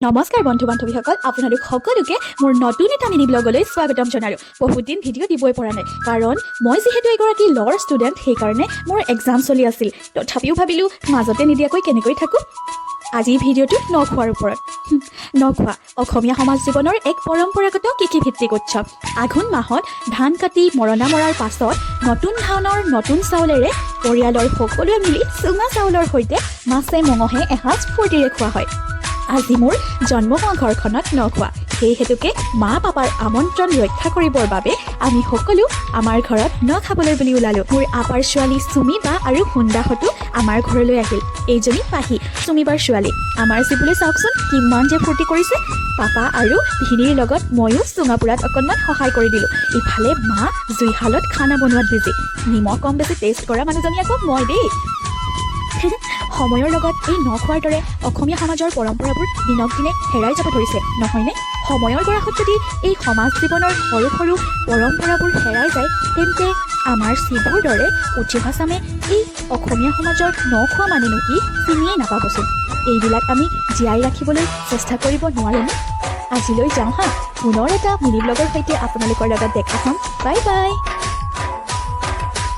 নমস্কাৰ বন্ধু বান্ধৱীসকল, আপোনালোক সকলোকে মোৰ নতুন এটা মিনি ব্লগলৈ স্বাগতম জনালোঁ। বহুত দিন ভিডিঅ' দিবই পৰা নাই, কাৰণ মই যিহেতু এগৰাকী লৰ ষ্টুডেণ্ট, সেইকাৰণে মোৰ এক্সাম চলি আছিল। তথাপিও ভাবিলোঁ মাজতে নিদিয়াকৈ কেনেকৈ থাকোঁ। আজিৰ ভিডিঅ'টো নখোৱাৰ ওপৰত। নখোৱা অসমীয়া সমাজ জীৱনৰ এক পৰম্পৰাগত কৃষিভিত্তিক উৎসৱ। আঘোণ মাহত ধান কাটি মৰণা মৰাৰ পাছত নতুন ধানৰ নতুন চাউলেৰে পৰিয়ালৰ সকলোৱে মিলি চুঙা চাউলৰ সৈতে মাছে মঙহে এসাঁজ ফূৰ্তিৰে খোৱা হয়। আজি মোৰ জন্ম হোৱা ঘৰখনত নখোৱা। সেই হেতুকে মা পাপাৰ আমন্ত্ৰণ ৰক্ষা কৰিবৰ বাবে আমি সকলো আমাৰ ঘৰত ন খাবলৈ বুলি ওলালোঁ। মোৰ আপাৰ ছোৱালী চুমি বা আৰু হুন্দাহঁতো আমাৰ ঘৰলৈ আহিল। এইজনী পাহি, চুমিবাৰ ছোৱালী। আমাৰ চিবুলৈ চাওকচোন, কিমান যে ফূৰ্তি কৰিছে। পাপা আৰু ভিনীৰ লগত ময়ো চুঙাপোৰাত অকণমান সহায় কৰি দিলোঁ। ইফালে মা জুইশালত খানা বনোৱাত বিজি। নিমখ কম বেছি টেষ্ট কৰা মানুহজনী আকৌ মই দেই। সময়ৰ লগত এই নখোৱাৰ দৰে অসমীয়া সমাজৰ পৰম্পৰাবোৰ দিনক দিনে হেৰাই যাব ধৰিছে, নহয়নে? সময়ৰ গৰাহত যদি এই সমাজ জীৱনৰ সৰু সৰু পৰম্পৰাবোৰ হেৰাই যায়, তেন্তে আমাৰ চিবুৰ দৰে উঠি অহা চামে এই অসমীয়া সমাজৰ নখোৱা মানেনো কি চিনিয়েই নাপাবচোন। এইবিলাক আমি জীয়াই ৰাখিবলৈ চেষ্টা কৰিব নোৱাৰোঁনে? আজিলৈ যাওঁ হা। পুনৰ এটা মিনি ব্লগৰ সৈতে আপোনালোকৰ লগত দেখা হ'ম। Bye bye.